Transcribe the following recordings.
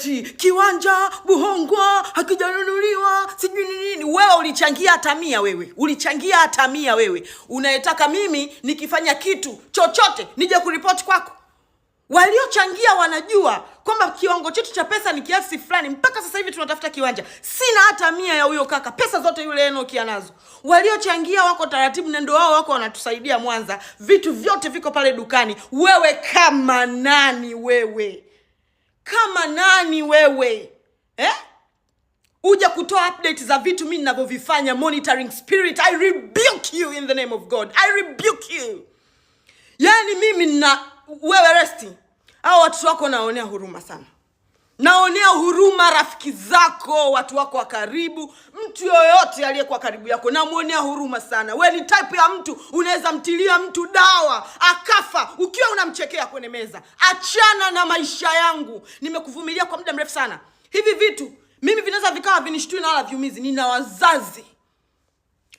Eti kiwanja Buhongwa hakijanunuliwa, sijui ni nini. Wewe ulichangia hata 100? Wewe ulichangia hata 100? Wewe unayetaka mimi nikifanya kitu chochote nije kuripoti kwako? Waliochangia wanajua kwamba kiwango chetu cha pesa ni kiasi fulani. Mpaka sasa hivi tunatafuta kiwanja, sina hata 100 ya huyo kaka. Pesa zote yule Enoki anazo. Waliochangia wako taratibu, na ndio wao wako wanatusaidia Mwanza, vitu vyote viko pale dukani. Wewe kama nani wewe? Kama nani wewe, eh? Uja kutoa update za vitu mimi ninavyovifanya. Monitoring spirit, I rebuke you in the name of God. I rebuke you. Yani mimi na wewe resti, hao watoto wako naonea huruma sana, naonea huruma rafiki zako, watu wako wa karibu, mtu yoyote aliyekuwa karibu yako namwonea huruma sana. We ni type ya mtu unaweza mtilia mtu dawa akafa ukiwa unamchekea kwenye meza. Achana na maisha yangu, nimekuvumilia kwa muda mrefu sana. Hivi vitu mimi vinaweza vikawa vinishtui na wala viumizi. Nina wazazi,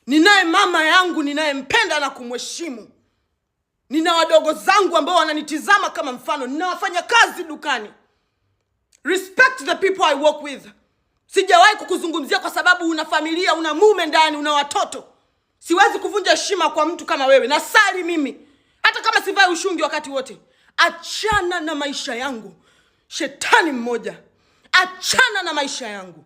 ninaye mama yangu ninayempenda na kumheshimu, nina wadogo zangu ambao wananitizama kama mfano, nina wafanya kazi dukani. Respect the people I work with. Sijawahi kukuzungumzia kwa sababu una familia, una mume ndani, una watoto. Siwezi kuvunja heshima kwa mtu kama wewe. Nasali mimi, hata kama sivai ushungi wakati wote. Achana na maisha yangu, shetani mmoja. Achana na maisha yangu.